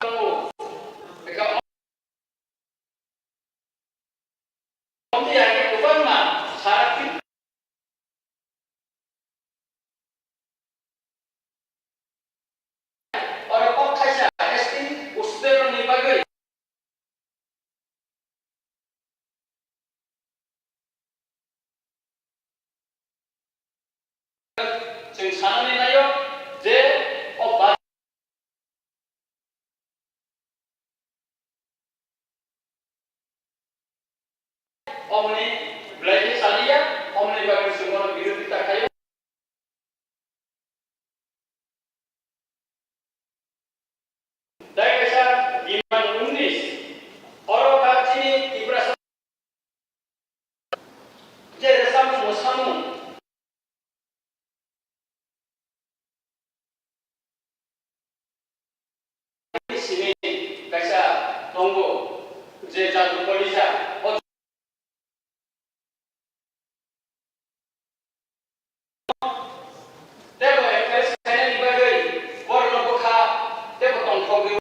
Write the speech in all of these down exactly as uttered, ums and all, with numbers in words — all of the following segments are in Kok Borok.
tongo. Eka omni age kwbangma sara Oro kok thaisa S T usuderokni bagwi. Chwng sanani naio je o ba- Omoni belai khe saliya, omoni bagwi chwng bono birodita khaio. Tei kaisa demand unis, oro kha chini Tiprasa je samung mwsamung simi kaisa tongo je jadu polisa, o tebo encourage khainani bagwi borokno bwkha tebo tongthok rwi.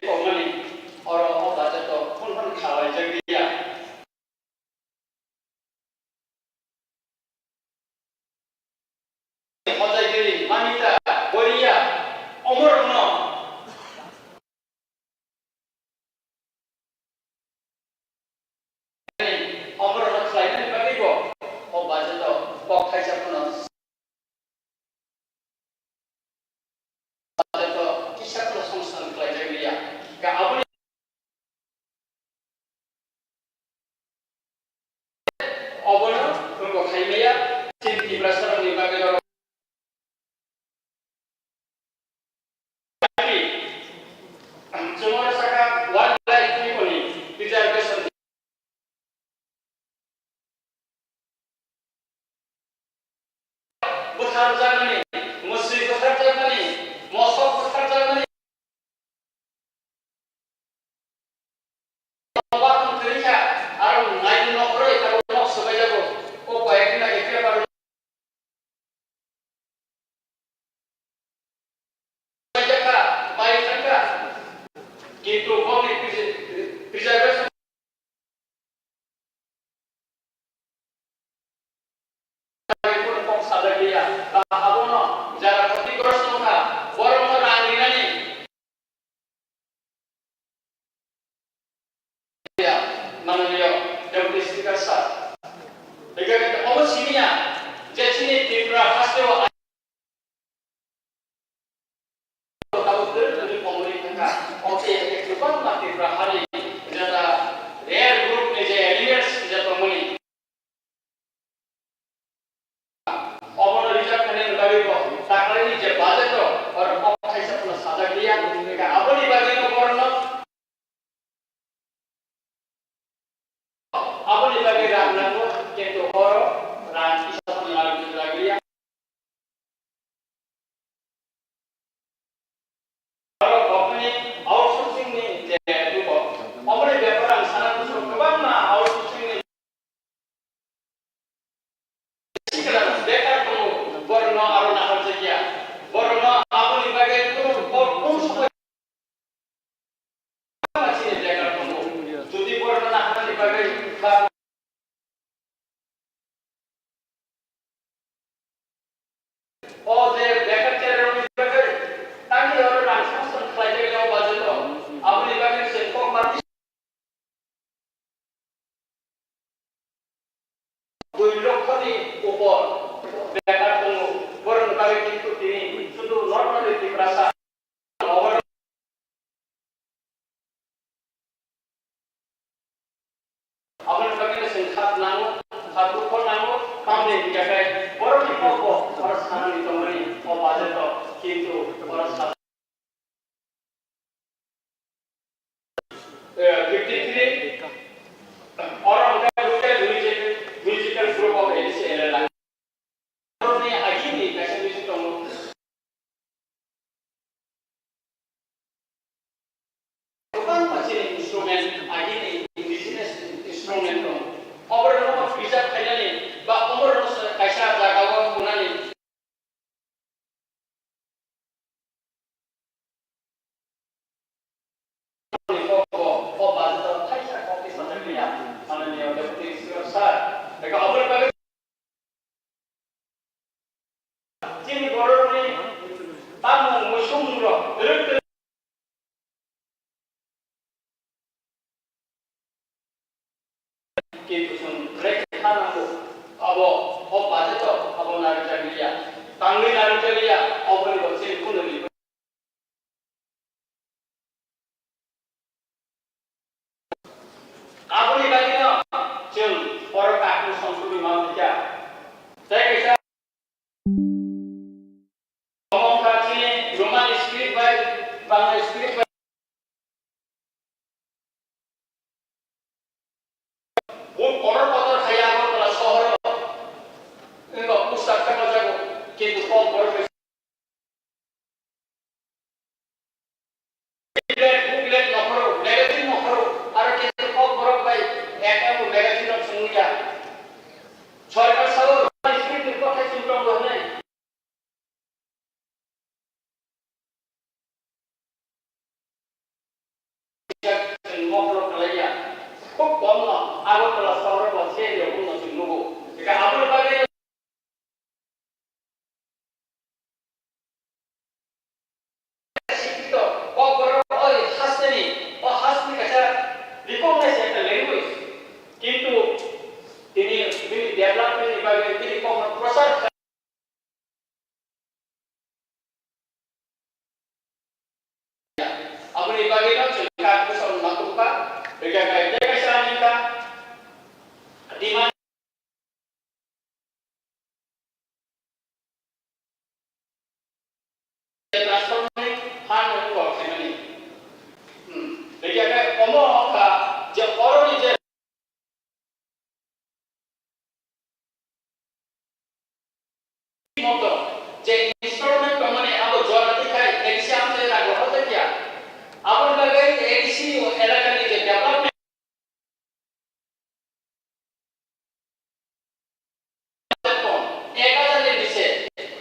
Kokmani oro o bacha to phun phun khalai jagriya. Hojai giri, mamita, boriya, omorokno. Omorokno khlainani bagwi bo o bacha to kok thaisa phano. Kisa kheno songsan khlaijak liya. Ka aboni obono rwngkok khaimaya, chini Tiprasarokni bagwi oro. Chwng oro sakha wildlife ni reservation. Bwtharjakmani, mwswi bwtharjakmani, mosok bwtharjakmani. Nobar wng kwrwi kha, aro naidi nok rwi tabuk nok swbai jago. O koi ek din age paper Kintu boni preservation kok sajak liya, abono jara khotigrosto wngkha, borokno rang rinani. Mananiya Deputy Speaker sir, omo siniya je chini Tripura hasteo tabuk kwrwngni pomri thangkha, omo se kwbangma Tripura hani jeta rare group ni je animals je tongmani. Obono reserve khainani bagwi bo taklaini je budget o, oro kok thaisa phano sajak liya, hwnkhe aboni bagwi bo borokno, aboni bagwi rang nango, kintu oro rang kisa phano rang rwjak liya. Oro government ni outsourcing ni je dugo, oboni bepar ang sana kusuk kwbangma outsourcing ni sikla bekar tongo, borokno aro nahar jakya, borokno aboni bagwi kunu kunu somoi chini bekar tongo, jodi borokno naharni bagwi ba O je bekar cherokni bagwi, tamni oro rang sanction khlaijak o budget o, aboni bagwi se kok mati dui lokho ni upor bekar tongo, borokni bagwi kintu tini sudu not only Tiprasa, Aboni bagwi no chwng khat nango, khat bukhuk nango, tamni hwnkhe khe borokni kokbo oro sanani tongmani o budget o, kintu oro sa-, eh, fifty three, oro hwnkhe local music, musical group of A D C L L I. Borokni agini kaisa music tongo. Kwbangma chini instrument, agini indigenous instrument tongo. Oborokno preserve khainani ba oborokno kaisa jagao phunani. Kintu chwng rek kha nango. Abo, o budget o, abo narwkjak liya. Tangwi narwkjak liya, oboni bo chini kunu ni. Aboni bagwino chwng oro kakung songkukni ma hwnkha. Tei kaisa omo wngkha chini Roman script bai Bangla script bai. Bo kotor kotor khai Agartala sohoro. Wngkha pustak khe nojago, kintu kok borok bai. Booklet, booklet nokhoro, magazine nokhoro, aro kintu kok borok bai ekta bo magazine rok chwngya. Sorkar sao script ni kothai chwng tongo hwnwi. Chwng mokolo kwlaiya. Khub kom no Agartala sohoro bo se rokno chwng nugo. Eka aboni bagwi sikito, kok borok oi hasteni, o hasteni kaisa recognize ekta language. Kintu tini, tini development ni bagwi tini kokno prochar kha-, aboni bagwi no chwng kak bwsong ma tongkha, rega kai tei kaisa ani kha, demand Transforming fund ni kok khaimani. Hmm. Tei khe omo wngkha je oroni je moto je installment tongmani abo jora twi khai A D C amchai rang rohorjakya. Aboni bagwi A D C ni elakani je development Ek hajar ni bise,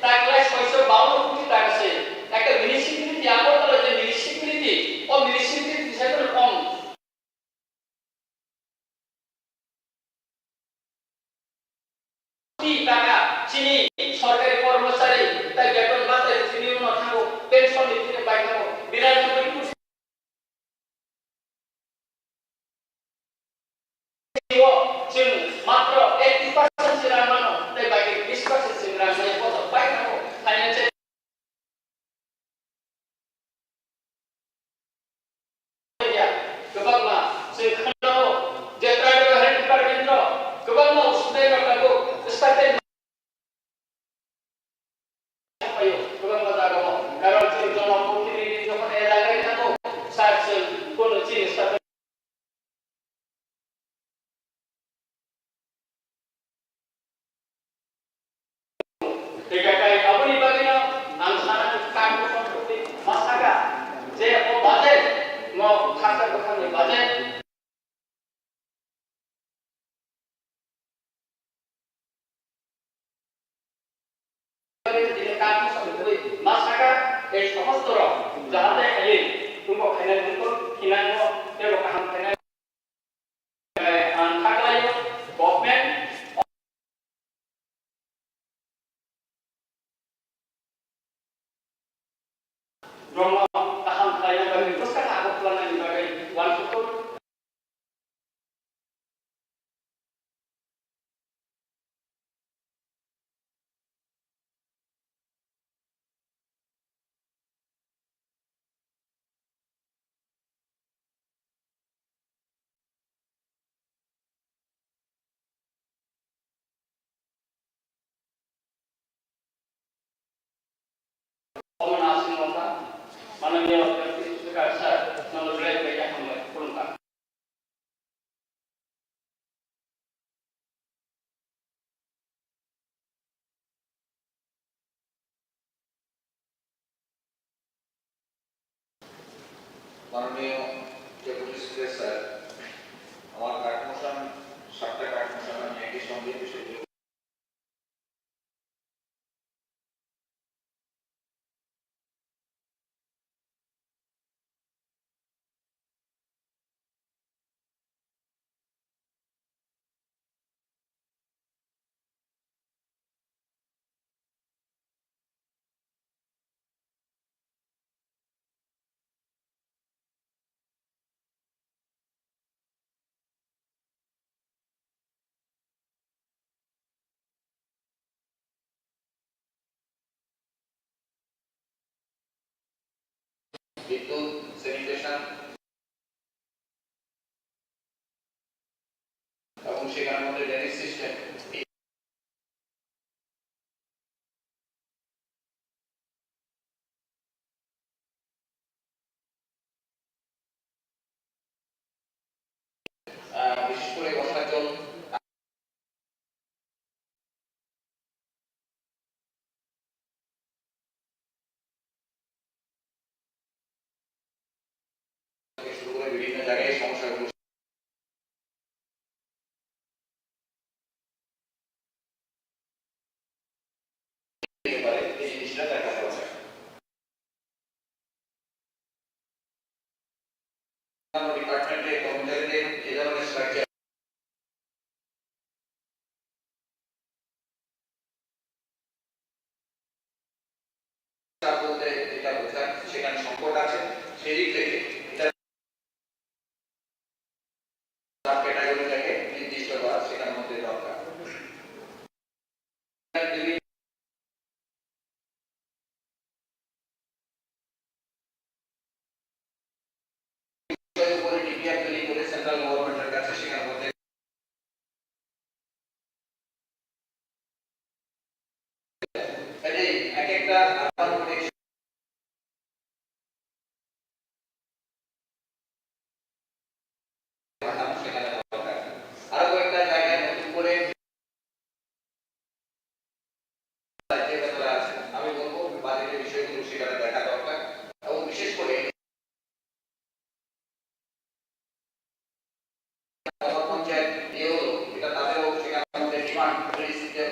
taklai soiso bawan koti taka se, ekta municipality, Agartala je municipality, o municipality se kono kom. Koti taka chini sorkari kormochari, tai beton batai chini uno thango, pension ni chini bai thango, Bidhan Sabha ni O, chwng matro eighty percent se rang mano, tei baki tris percent se rang mani kotor pai thango, financial. Kwbangma chwng khwnao je tribal health department no kwbangma usudai rok tabuk stipend Karon chwng jonoprotinithi jokhon elakai thango, sir chwng kono chini sathai. Tei kakai aboni bagwino ang sana kang bosong kwtwi ma saka je o budget no khasa bwkhakni budget. Tini kang bosong kwtwi ma saka ei somosto rok jahate khaiwi tungkok khainai tungkol khinango tebo kaham khainai. Ang kha khlaio, government rokno kaham khlaina bagwi bwskang abo khlainani bagwi uansukgo. Omo nasing wngkha, mananiya Speaker sir, nono belai belai khe hambai khulumkha. মাননীয় deputy speaker sir, আমার card motion, সাতটা card motion আমি একই সঙ্গে বিষয়গুলো বিদ্যুৎ, স্যানিটেশন এবং সেখানের মধ্যে ড্রেনেজ সিস্টেম। আহ, বিশেষ করে বর্ষার জল থেকে শুরু করে বিভিন্ন জায়গায় সমস্যাগুলো হতে পারে, এই জিনিসটা দেখা দরকার। অন্যান্য ডিপার্টমেন্টে কর্মচারীদের এ ধরনের স্ট্রাকচার বলতে যেটা বোঝায়, সেখানে সংকট আছে, সেদিক থেকে এটা সাব ক্যাটাগরিটাকে নির্দিষ্ট করা সেটার মধ্যে দরকার। বিষয়ের উপরে ডিপিআর তৈরি করে সেন্ট্রাল গভর্নমেন্টের কাছে সেখানে মধ্যে কাজেই এক একটা আরবান প্রোটেকশন সেখানে দরকার। আরো কয়েকটা জায়গায় নতুন করে রাজ্যের ভেতরে আছে, আমি বলবো বাজেটের বিষয়গুলো সেখানে দেখা দরকার এবং বিশেষ করে গ্রাম পঞ্চায়েত দিয়ে হলো, এটা তাদেরও সেখানে আমাদের ডিমান্ড, সিস্টেম,